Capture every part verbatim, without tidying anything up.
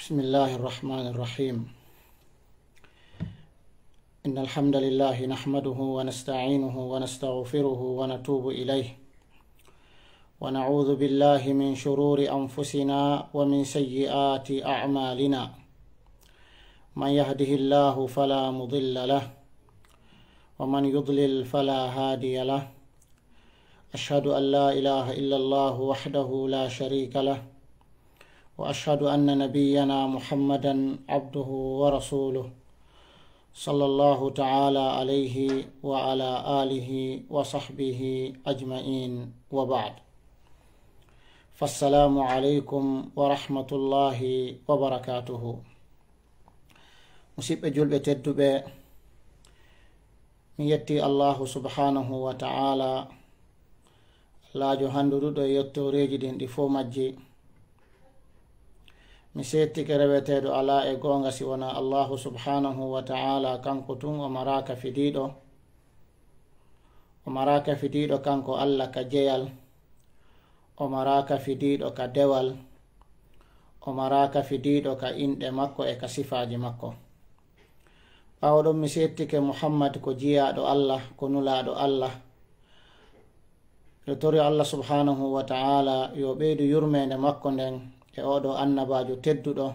بسم الله الرحمن الرحيم. إن الحمد لله نحمده ونستعينه ونستغفره ونتوب إليه، ونعوذ بالله من شرور أنفسنا ومن سيئات أعمالنا. من يهده الله فلا مضل له، ومن يضلل فلا هادي له. أشهد أن لا إله إلا الله وحده لا شريك له، وأشهد أن نبينا محمدا عبده ورسوله، صلى الله تعالى عليه وعلى آله وصحبه أجمعين، وبعد. فالسلام عليكم ورحمة الله وبركاته. Musiɓɓe julɓe tedduɓe, mi yetti Allahu subhanahu wa ta'ala, Allaajo handuduɗo e yettoreeji ɗin ɗi fof majji. Mi seettike reweteeɗo alaa e goonga si wonaa Allahu subhanahu wa ta'ala, kanko tun o maraaka fidiiɗo. O maraaka fidiiɗo kanko Alla ka jeyal. O maraaka fidiiɗo ka dewal. O maraaka fidiiɗo ka inɗe makko e ka sifaaji makko. Ɓaawo ɗon mi seettike Muhammad ko jiyaaɗo Alla, ko nulaaɗo Alla. Miɗo tori Alla subhanahu wa ta'ala yo ɓeydu yurmeende makko nden e oɗo annabaajo tedduɗo,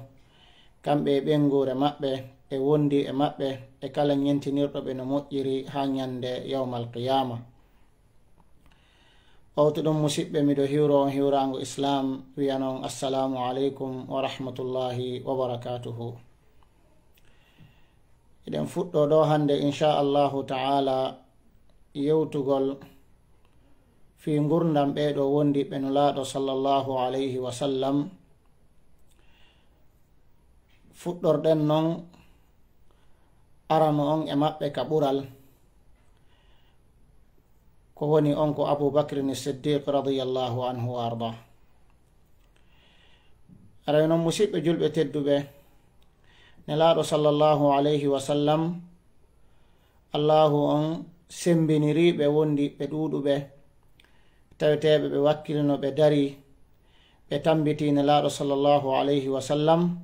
kamɓe e ɓeynguure maɓɓe, e wondi e maɓɓe, e kala ñentinirɗo ɓe no moƴƴiri haa ñande yawmal qiyaama. Ɓawtuɗum musiɓɓe, miɗo hiwro on hiwraango Islaam, wiya non, Assalaamu aleykum wa rahmatullahi wa barakaatuhu. Eɗen fuɗɗo ɗo hannde, insha Allahu ta'ala, yewtugol fii ngurndan ɓee ɗoo wondiɓɓe Nulaaɗo sallallahu alayhi wa sallam. Fuɗɗorɗen non arano on e maɓɓe ka ɓural, ko woni on ko Abu Bakrin Siddiq radiyallahu anhu wa arda. Aray non, musiɓɓe julɓe tedduɓe, Nelaaɗo sallallahu alayhi wa sallam, Allahu on sembiniri ɓe wondi ɓe ɗuuɗuɓe, taweteeɓe ɓe wakkilino, ɓe dari, ɓe tambiti Nelaaɗo sallallahu alayhi wa sallam,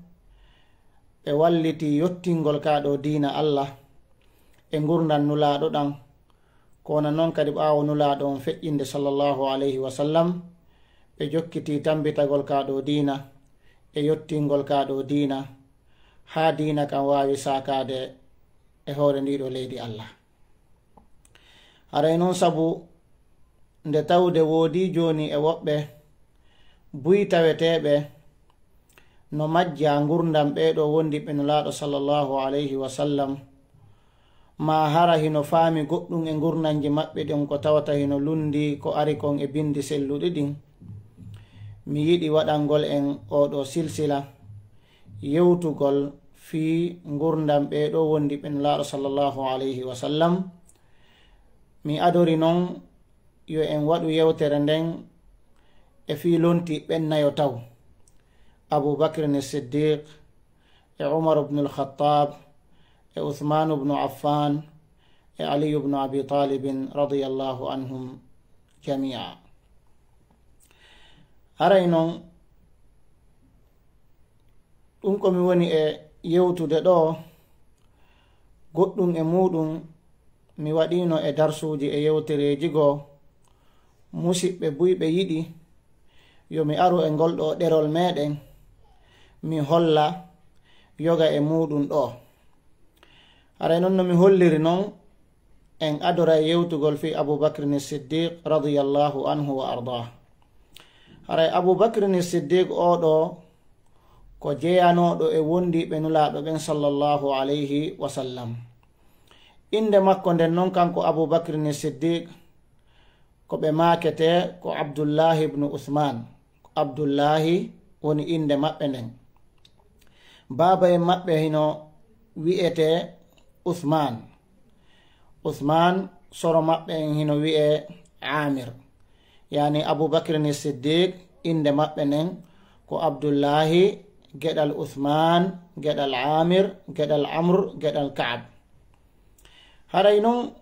ɓe walliti yottingol ka ɗo diina Allah e ngurndan Nulaaɗo ɗan. Ko wona non kadi, ɓaawo Nulaaɗo on feƴƴinde sallallahu alayhi wa sallam, ɓe jokkiti tambitagol ka ɗo diina e yottingol ka ɗo diina, haa diina kan waawi saakaade e hoore ndi ɗo leydi Allah. Haray non, sabu nde tawde woodi jooni e woɓɓe buy taweteeɓe no majja ngurndan ɓee ɗoo wondiɓɓe Nulaaɗo sallallahu alayhi wa sallam, maa hara hino faami goɗɗum e ngurndanji maɓɓe ɗin ko tawata hino lundi ko ari kon e bindi selluɗi ɗin, mi yiɗi waɗangol en oo ɗoo silsila yewtugol fii ngurndan ɓee ɗoo wondiɓɓe Nulaaɗo sallallahu alayhi wa sallam. Mi adori non yo en waɗu yewtere nden e fii lonti ɓen nayo taw: Abu Bakrin Siddiq, e Umar ibn al-Khattab, e Uthman ibn Affan, e Ali ibn Abi Talibin radiyallahu anhum jami'a. Haray non, ɗum ko mi woni e yewtude ɗoo, goɗɗum e muuɗum mi waɗiino e darsuuji e yewtereeji goo. Musiɓɓe buy ɓe yiɗi yo mi aru e ngol ɗoo ɗerol meɗen, mi holla yoga e muuɗum ɗoo. Haray non, no mi holliri non, en adoray yewtugol fii Abu Bakrin Siddiq radiyallahu anhu wa ardaah. Haray Abu Bakrin Siddiq oo ɗoo ko jeyanooɗo e wondiiɓe Nulaaɗo ɓen sallallahu alayhi wa sallam. Innde makko nden non, kanko Abu Bakrin Siddiq, ko ɓe maaketee ko Abdullahi ibnu Usmaan. Ko Abdullahi woni innde maɓɓe nden. Baaba en maɓɓe hino wi'etee Usmaan. Usmaan, soro maɓɓe en hino wi'ee Aamir. Yaani Abu Bakrin Siddiq, innde maɓɓe nden ko Abdullahi, geɗal Usmaan, geɗal Aamir, geɗal Amr, geɗal Ka'ab. Haray non,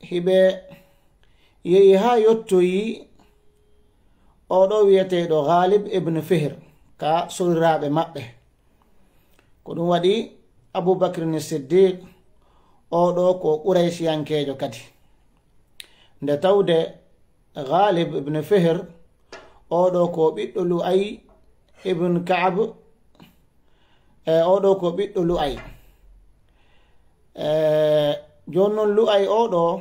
hiɓe yehi haa yottoyi oo ɗoo wi'eteeɗo Ghalib ibn Fihr. ka soriraaɓe maɓɓe. Ko ɗum waɗi Abu Bakrin Siddiq, oo ɗoo ko Quraysiyankeejo kadi. Nde tawde Ghalib ibn Fihr, oo ɗoo ko ɓiɗɗo Lu'ay ibn Ka'b, e oo ɗoo ko ɓiɗɗo Lu'ay. E, jooni noon Lu'ay oo ɗoo,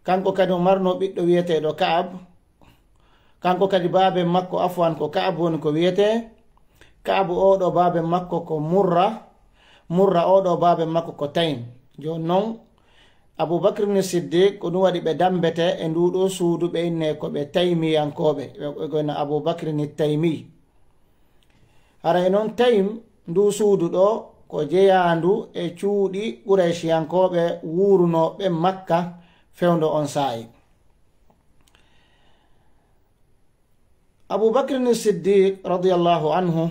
kanko kadi o marno ɓiɗɗo wiyeteeɗo Ka'b. Kanko kadi baaben makko, afwan, ko Ka'b woni ko wiyetee. Ka'b oo ɗoo baaben makko ko Murra. Murra oo ɗoo baaben makko ko Taym. Jooni noon, Abu Bakr ni Siddiq, ko ɗum waɗi ɓe dambete e nduu ɗoo suudu, ɓe innee ko ɓe Taymiyankooɓe. Ɓe, ɓe goyna Abu Bakr ni Taymi. Haray noon Taym, nduu suudu ɗoo, ko jeyaandu e cuuɗi Qurayshiyankooɓe wuurunooɓe Makka fewndo on saa'i. Abu Bakr ni Siddiq, radiyallahu anhu,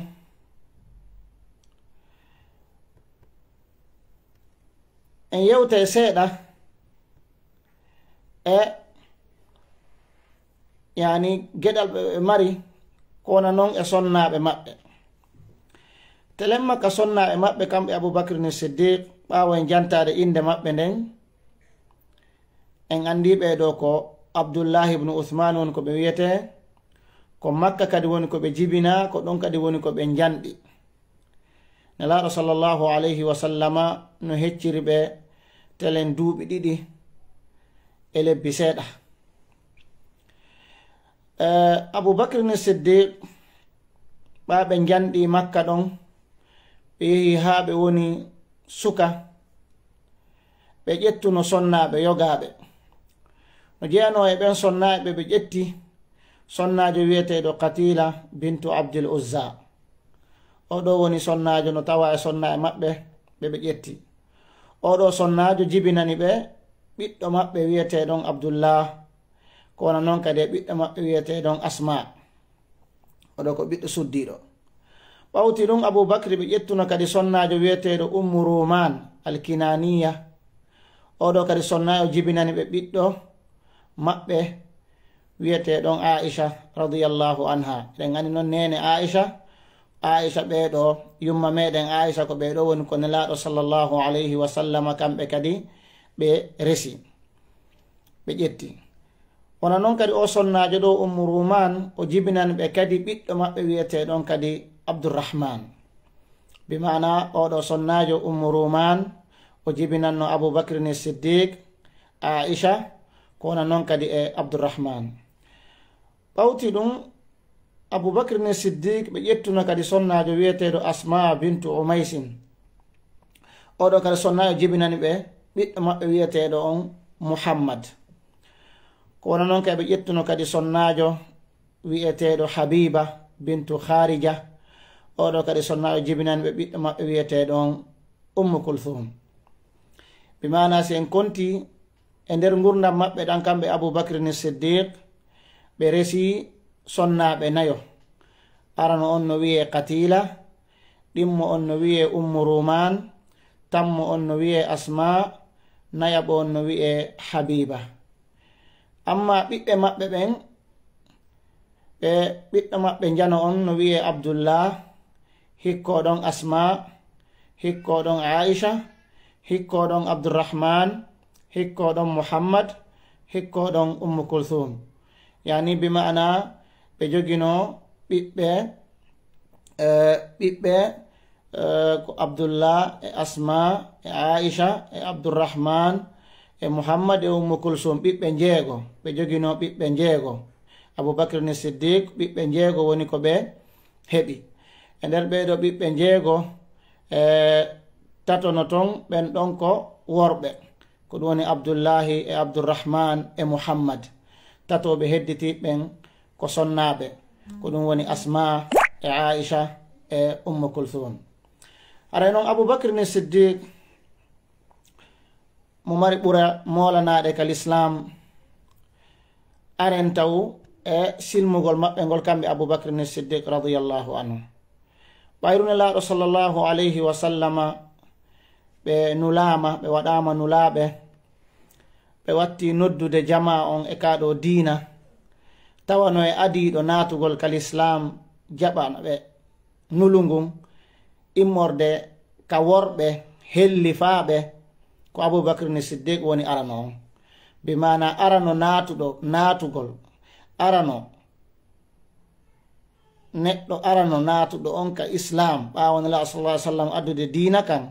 en yewtay seeɗa e, yaani, geɗal ɓe ɓe mari, ko wona noon e sonnaaɓe maɓɓe. Telemma ka sonnaaɓe maɓɓe, kamɓe Abu Bakr ni Siddiq, ɓaawo en jantaade innde maɓɓe nden, en anndii ɓee ɗoo ko Abdullahi ibnu Usmaan woni ko ɓe wiyetee, ko Makka kadi woni ko ɓe jibinaa, ko ɗon kadi woni ko ɓe njanɗi. Nelaaɗo sallallahu alayhi wa sallama no hecciri ɓe telen duuɓi ɗiɗi e lebbi seeɗa. Eh, Abu Bakr ni Siddiq, ɓaa ɓe njanɗi Makka ɗon, ɓe yehi haa ɓe woni suka, ɓe ƴettuno sonnaaɓe yogaaɓe. No jeyanoo e ɓen sonnaaɓe ɓe ƴetti, sonnaajo wiyeteeɗo Qatila bintu Abdil Uzza. Oo ɗoo woni sonnaajo no tawaa e sonnaaɓe maɓɓe ɓe ɓe ƴetti. Oo ɗoo sonnaajo jibinani ɓe ɓiɗɗo maɓɓe wiyeteeɗon Abdullah, ko wona noon kadi e ɓiɗɗo maɓɓe wiyeteeɗon Asma. Oo ɗoo ko ɓiɗɗo suddiiɗo. Ɓawti ɗum, Abu Bakri ɓe ƴettuno kadi sonnaajo wiyeteeɗo Ummu Ruumaan Alkinaaniya. Oo ɗoo kadi sonnaajo jibinani ɓe ɓiɗɗo maɓɓe wiyeteeɗon Aisha radiyallahu anha. Eɗen anndi noon neene Aisha, Aisha ɓee ɗoo, yumma meɗen Aisha, ko ɓee ɗoo woni ko Nelaaɗo sallallahu alayhi wa sallama kamɓe kadi ɓe resi, ɓe ƴetti. Wona noon kadi oo sonnaajo ɗoo Ummu Ruumaan, o jibinani ɓe kadi ɓiɗɗo maɓɓe wiyeteeɗon kadi Abdurrahman. Bi maana oo ɗoo sonnaajo Ummu Ruumaan, o jibinanno Abu Bakri ni Siddiq, Aisha, ko wona noon kadi e Abdurrahman. Ɓawti ɗum, Abu Bakr ni Siddiq, ɓe ƴettuno kadi sonnaajo wiyeteeɗo Asma bintu Umaysin. Oo ɗoo kadi sonnaajo jibinani ɓe ɓiɗɗo maɓɓe wiyeteeɗo on Muhammad. Ko wona noon kadi ɓe ƴettuno kadi sonnaajo wiyeteeɗo Habiba bintu Kharija. Oo ɗoo kadi sonnaajo jibinani ɓe ɓiɗɗo maɓɓe wiyeteeɗo on Ummu Kulthum. Bi maana si en konti e nder ngurndam maɓɓe ɗan, kamɓe Abu Bakr ni Siddiq, ɓe resi sonnaaɓe nayo. Arano on no wiyee Qatila, ɗimmo on no wiyee Ummu Ruumaan, tammo on no wiyee Asma, nayaɓo on no wiyee Habiba. Amma ɓiɓɓe maɓɓe ɓen, ɓe ɓiɗɗo maɓɓe njano on no wiyee Abdullah, hikkoo ɗon Asma, hikkoo ɗon Aisha, hikkoo ɗon Abdurrahman, hikkoo ɗon Muhammad, hikkoo ɗon Ummu Kulthum. Yaani bi ma'ana ɓe joginoo ɓiɓɓe, eh, ɓiɓɓe, eh, ko Abdullah e Asma e Aisha e Abdurrahman e Muhammad e Ummu Kulthum, ɓiɓɓe njeego. Ɓe joginoo ɓiɓɓe njeego. Abu Bakr ni Siddiq, ɓiɓɓe njeego woni ko ɓe heɓi. E nder ɓee ɗoo ɓiɓɓe njeego, e, tato no ton, ɓen ɗon ko worɓe. Ko ɗum woni Abdullahi e Abdurrahman e Muhammad. Tato ɓe hedditi ɓen ko sonnaaɓe. Ko ɗum woni Asma e Aisha e Ummu Kulthum. Haray noon Abu Bakr ni Siddiq, mo mari ɓura moolanaade ka lislaam, aren taw e silmugol maɓɓe ngol, kamɓe Abu Bakr ni Siddiq radiyallahu anhu. Ɓayru Nelaaɗo sallallahu alayhi wa sallama, ɓe nulaama, ɓe waɗaama nulaaɓe, ɓe watti noddude jamaa on e kaa ɗoo diina, tawa no e adiiɗo naatugol ka lislaam jaɓana ɓe. nulu ngun immorde ka worɓe hellifaaɓe, ko Abubakrin Siddiq woni arano on. Bi maana arano naatuɗo, naatugol, arano, neɗɗo arano naatuɗo on ka Islaam, ɓaawo Nelaaɗo sallallaahu alayhi wa sallam addude diina kan,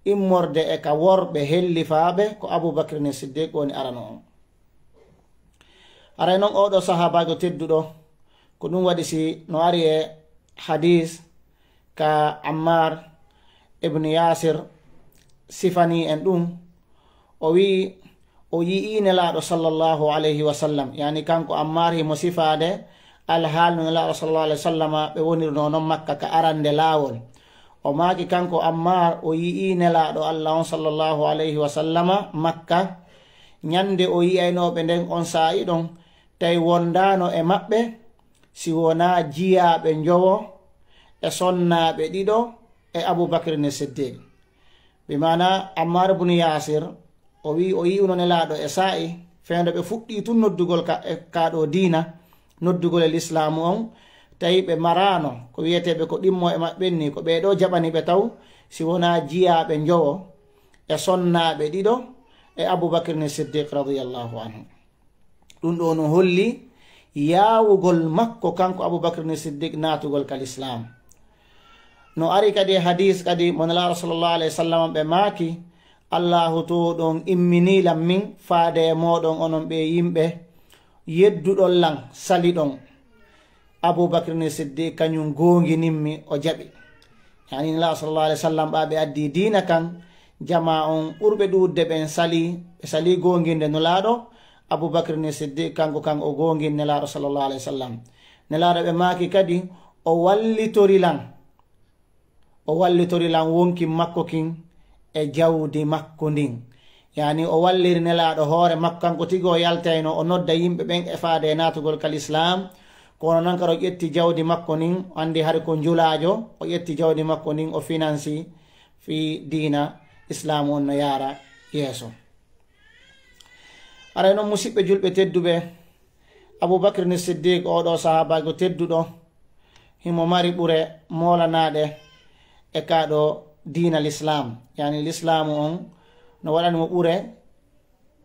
immorde e ka worɓe hellifaaɓe, ko Abubakrin Siddiq woni arano on. Haray non oo ɗoo sahaabaajo tedduɗo, ko ɗum waɗi si no ari e hadiis ka Ammaar ibn Yaasir sifanii en ɗum, o wi'i, o yi'ii Nelaaɗo sallallaahu alayhi wa sallam, yaani kanko Ammaar himo sifaade alhaali no Nelaaɗo sallallaahu alayhi wa sallama ɓe wonirnoo non Makka ka arande laawol. O maaki kanko Ammaar, o yi'ii Nelaaɗo Alla on sallallaahu alayhi wa sallama Makka, ñande o yi'aynoo ɓe nden on saa'i ɗon, tawi wondaano e maɓɓe si wonaa jiyaaɓe njowo e sonnaaɓe ɗiɗo e Abubakrin Siddiq. Bi maana Ammaar ibn Yaasir, o wi'i o yi'uno Nelaaɗo e saa'i, fewndo ɓe fuɗɗii tun noddugol ka, e kaa ɗoo diina, noddugol e lislaamu on, tawi ɓe maraano ko wi'eteeɓe ko ɗimmo e maɓɓe ni, ko ɓee ɗoo jaɓani ɓe taw, si wonaa jiyaaɓe njowo e sonnaaɓe ɗiɗo e Abubakrin Siddiq radiyallaahu anhu. Ɗum ɗoo no holli yaawugol makko kanko Abubakrin Siddiq naatugol ka lislaam. No ari kadi e hadiis kadi mo Nelaaɗo sallallaahu alayhi wa sallam ɓe maaki, Allaahu to ɗon imminii lan min faade e mooɗon onon ɓee yimɓe, yedduɗon lan, saliɗon. Abubakrin Siddiq kañum goonginimmi, o jaɓi. Yaani Nelaaɗo sallallaahu alayhi wa sallam ɓaa ɓe addi diina kan, jamaa on ɓurɓe ɗuuɗde ɓen salii, ɓe salii goonginde Nulaaɗo. Abubakrin Siddiq kanko kan o goongini Nelaaɗo sallallaahu alayhi wa sallam. Nelaaɗo ɓe maaki kadi, o wallitori lan. O wallitori lan wonki makko kin e jawdi makko ndin. Yaani o walliri Nelaaɗo hoore makko kanko tigi o yaltayno o nodda yimɓe ɓen e faade e naatugol ka lislaam. Kono non kadi o ƴetti jawdi makko ndin, o anndi hari ko njulaajo, o ƴetti jawdi makko ndin o finansi fii diina islaamu on no yaara yeeso. Aray non, musiɓɓe julɓe tedduɓe, Abubakrin Siddiq, oo ɗoo sahaabaajo tedduɗo, himo mari ɓure moolanaaɗe e kaa ɗoo diina lislaam. Yaani lislaamu on no waɗani mo ɓure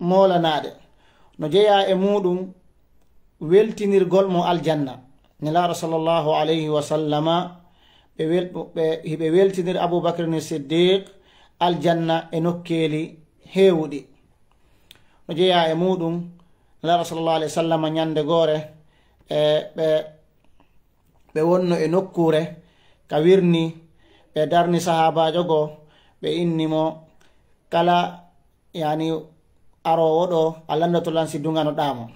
moolanaaɗe. No jeyaa e muuɗum weltinirgol mo aljanna. Nelaaɗo sallallaahu alayhi wa sallama, ɓe wel-, ɓe, hiɓe weltinir Abubakrin Siddiq aljanna e nokkeeli heewuɗi. No jeyaa e muuɗum, Nelaaɗo sallallaahu alayhi wa sallam ñande goore, e ɓe, ɓe wonno e nokkuure ka wirni, ɓe darni sahaabaajo goo, ɓe inni mo, kala, yaani, aroowo ɗoo, a lanndoto lan si duŋanoɗaa mo.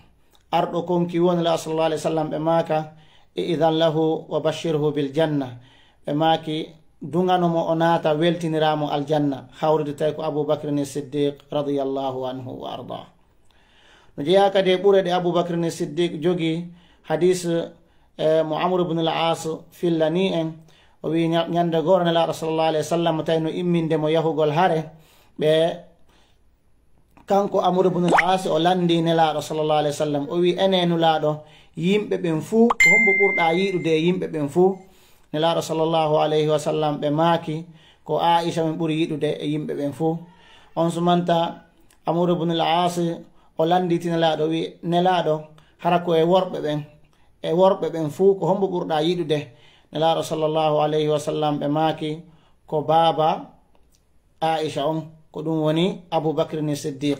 Arɗo kon ki woni Nelaaɗo sallallaahu alayhi wa sallam, ɓe maaka, i'zan lahu wa bashirhu bil janna. Ɓe maaki, duŋano mo o naata, weltiniraa mo aljanna, hawrude tawi ko Abubakrin Siddiq radiyallaahu anhu wa ardaah. No jeyaa kadi e ɓure ɗe Abubakrin Siddiq jogii, hadiis, e, mo Amr ibn al-As fillanii en, o wi'i ña-, ñande goore Nelaaɗo sallallaahu alayhi wa sallam tawi no imminde mo yahugol hare, ɓe Kanko Amr ibn al-As o lanndii Nelaaɗo sallallaahu alayhi wa sallam, o wi'i, "Enee Nulaaɗo, yimɓe ɓen fuu, ko hombo ɓurɗaa yiɗude e yimɓe ɓen fuu?" Nelaaɗo sallallaahu alayhi wa sallam ɓe maaki, "Ko Aa'isha min ɓuri yiɗude e yimɓe ɓen fuu." On sumanta Amr ibn al-As o lannditi Nelaaɗo, wi'i, "Nelaaɗo, hara ko e worɓe ɓen, e worɓe ɓen fuu, ko hombo ɓurɗaa yiɗude?" Nelaaɗo sallallaahu alayhi wa sallam ɓe maaki, "Ko baaba Aa'isha on, ko ɗum woni Abuu Bakrin Siddiq.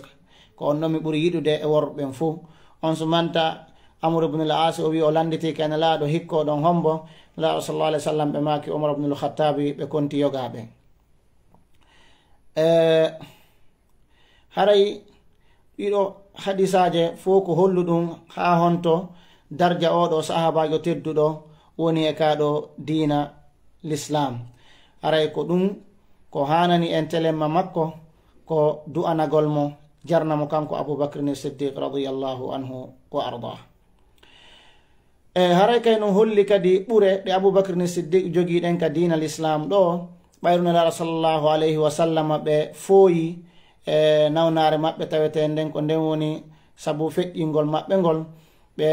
Ko on ɗon mi ɓuri yiɗude e worɓe ɓen fuu." On sumanta Amr ibn al-As o wi'i o lannditi ka Nelaaɗo, "Hikko ɗon hombo?" Nelaaɗo sallallaahu alayhi wa sallam ɓe maaki, "Umar ibn al-Khattabi," ɓe konti yogaaɓe. E, haray ɗiɗo hadisaaje fow ko holluɗum haa honto darja oo ɗoo sahaabaajo tedduɗo woni e kaa ɗoo diina Lislaam. Haray ko ɗum ko haanani en telemma makko ko du'anagol mo, jarna mo kanko Abuu Bakrin Siddiq radiyallaahu anhu wa ardaah. E haray kay no holli kadi ɓure ɗe Abuu Bakrin Siddiq jogii ɗen ka diina Lislaam ɗoo, ɓayru Nelaaɗo sallallaahu alayhi wa sallam ɓe fooyi e nawnaare maɓɓe taweteende nden, ko nden woni sabu feƴƴingol maɓɓe ngol, ɓe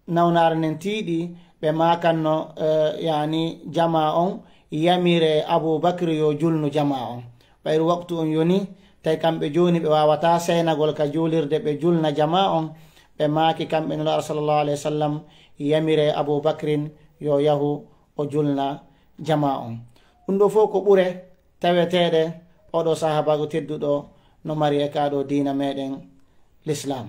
nawnaare nden tiiɗi, ɓe maakanno, eh, yani, jamaa on, yamire Abubakri yo julnu jamaa on. Ɓayru waktu on yoni, tawi kamɓe jooni ɓe waawataa seenagol ka juulirde ɓe julna jamaa on, ɓe maaki kamɓe Nulaaɗo sallallahu alayhi wa sallam, yamire Abubakrin yo yahu o julna jamaa on. Ɗum ɗo fof ko ɓure taweteeɗe oɗo sahaabaagu tedduɗo no mari e kaa ɗo diina meɗen Lislaam.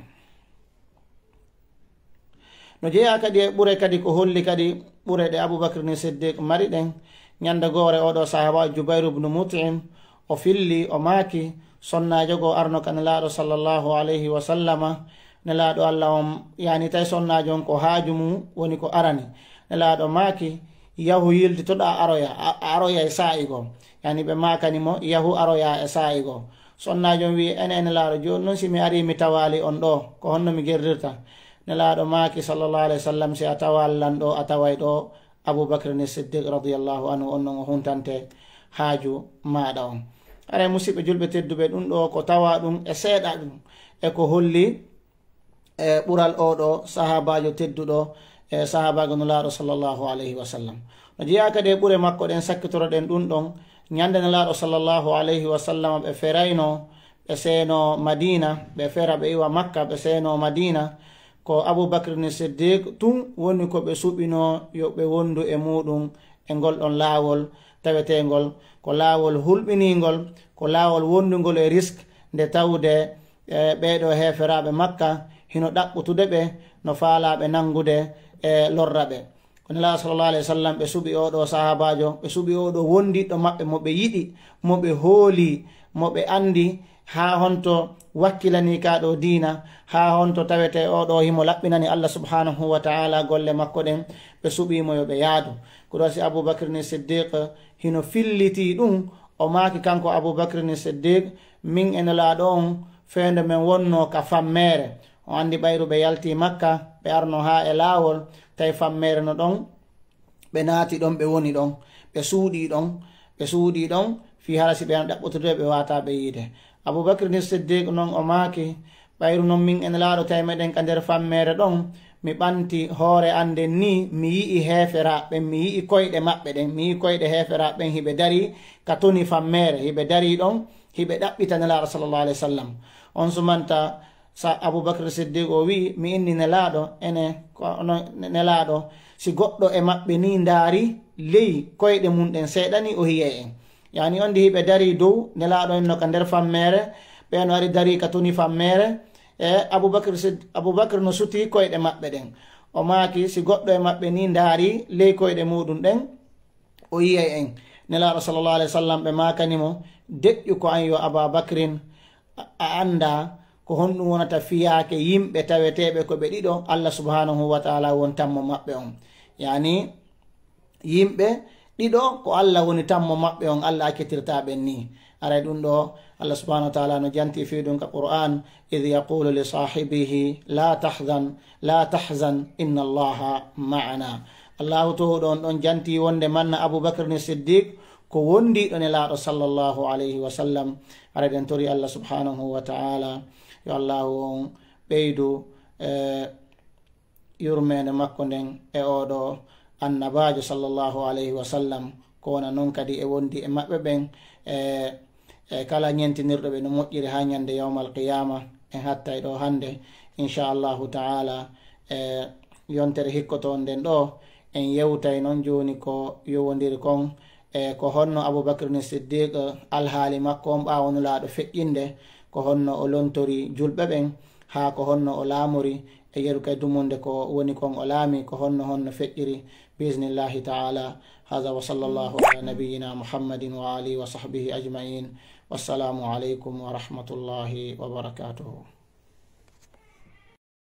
No jeyaa kadi e ɓure kadi ko holli kadi ɓure ɗe Abubakr ni Siddiq mari ɗen. Ñande goore oɗo sahaaba Jubayr ibn Mut'im o filli, o maaki, sonnaajo goo arno ka Nelaaɗo sallallahu alayhi wa sallama. Nelaaɗo Allah on, yani, tawi sonnaajo on ko haaju mum woni ko arani. Nelaaɗo maaki, yahu yiltitoɗaa aroya, a, a aroya e saa'i goo. Yani ɓe maakani mo, yahu aroya e saa'i goo. Sonnaajo on wi'i, ene, ene Nelaaɗo, jooni noon si mi arii mi tawaali on ɗo, ko honno mi gerrirta? Nelaaɗo maaki sallallahu alayhi wa sallam, si a tawaali lan ɗo, a taway ɗo Abubakr ni Siddiq radiyallahu anhu, on non o huntante haaju maaɗa on. Aray, musiɓɓe julɓe tedduɓe, ɗum ɗo ko tawa ɗum e seeɗa ɗum, e ko holli e ɓural oɗo sahaabaajo tedduɗo, e sahaabaajo Nulaaɗo sallallahu alayhi wa sallam. No jeyaa kadi e ɓure makko ɗen, sakkitoroɗen ɗum ɗon. Ñande Nelaaɗo sallallahu alayhi wa sallam ɓe ferayno, ɓe seeno Madiina, ɓe fera ɓe iwa Makka, ɓe seeno Madiina. Ko Abubakr ni Siddiq tun woni ko ɓe suɓinoo yo ɓe wondu e muuɗum e ngol ɗon laawol taweteengol, ko laawol hulɓiniingol, ko laawol wondungol e risk, nde tawde, e, ɓee ɗo heeferaaɓe Makka hino ɗaɓɓutude ɓe, no faalaa ɓe nanngude, e, lorra ɓe. Ko Nelaaɗo sallallahu alayhi wa sallam, ɓe suɓi oo ɗoo sahaabaajo, ɓe suɓi oo ɗoo wondiɗɗo maɓɓe mo ɓe yiɗi, mo ɓe hooli, mo ɓe anndi, haa honto wakkilanii kaa ɗoo diina, haa honto tawetee oo ɗoo himo laɓɓinani Allah subhanahu wa ta'ala golle makko ɗen, ɓe suɓii mo yo ɓe yaadu. Ko ɗoo si Abubakr ni Siddiq hino fillitii ɗum, o maaki kanko Abubakr ni Siddiq, min e Nelaaɗo on, feendo men wonnoo ka fammeere. O anndi ɓayru ɓe yaltii Makka, ɓe arno haa e laawol, tawi fammeere no ɗon, ɓe naati ɗon, ɓe woni ɗon, ɓe suuɗii ɗon, ɓe suuɗii ɗon, fii hara si ɓe ana ɗaɓɓotude, ɓe waataa ɓe yiide. Abubakr ni Siddiq non o maaki, ɓayru non min e Nelaaɗo tawi meɗen ka nder fammeere ɗon, mi ɓanti hoore an nden nii, mi yi'i heeferaaɓe ɓen, mi yi'i koyɗe maɓɓe ɗen, mi yi'i koyɗe heeferaaɓe ɓen hiɓe darii ka toni fammeere, hiɓe darii ɗon, hiɓe ɗaɓɓita Nelaaɗo sallallahu alayhi wa sallam. On sumanta sa Abubakr Siddiq o wi'i, mi inni Nelaaɗo, ene, ko ono Nelaaɗo, si goɗɗo e maɓɓe nii ndaari ley koyɗe mum ɗen seeɗa nii, o yiyay en. Yani on ndi hiɓe darii dow, Nelaaɗo en no ka nder fammeere, ɓe no ari darii ka toni fammeere, e Abubakr Sid-, Abubakr no sutii koyɗe maɓɓe ɗen. O maaki, si goɗɗo e maɓɓe nii ndaari ley koyɗe muuɗum ɗen, o yiyay en. Nelaaɗo sallallahu alayhi wa sallam, ɓe maakani mo, deƴƴu ko an yo Aba Bakrin, a, a anndaa ko honɗum wonata fiyaake yimɓe taweteeɓe ko ɓe ɗiɗo, Allah subhanahu wa ta'ala won tammo maɓɓe on. Yani, yimɓe ɗiɗo ko Allah woni tammo maɓɓe on, Allah accitirtaa ɓen nii. Aray ɗum ɗo, Allah subhanahu wa ta'ala no janti fii ɗum ka Qur'an, "Idh yaqulu li sahibihi la tahzan, la tahzan, inna Allaha ma'ana." Allahu Toowuɗo on ɗon janti wonde manna Abu Bakr ni Siddiq ko wondiiɗo Nelaaɗo sallallahu alayhi wa sallam. Aray ɗen tori Allah subhanahu wa ta'ala, yo Allahu on ɓeydu, eh, yurmeende makko nden e oo ɗoo annabaajo sallallahu alayhi wa sallam, ko wona non kadi e wondi e maɓɓe ɓen, e, e kala ñentinirɗo ɓe no moƴƴiri haa ñande yawmal qiyaama. En hattay ɗoo hannde, inchallahu ta'ala, e yontere hikkotoon nden ɗoo, en yewtay non jooni ko yowondiri kon, e ko honno Abu Bakr ni Siddiq alhaali makko on ɓaawo Nulaaɗo feƴƴinde, ko honno o lontori julɓe ɓen, haa ko honno o laamori, e yeru kay dumunde ko woni kon o laami, ko honno honno feƴƴiri, biiznillahi ta'ala. Haza wa sallallahu ala nabiyyina Muhammadin wa alihi wa sahbihi ajma'in. Wassalamu alaykum wa rahmatullahi wa barakatuhu.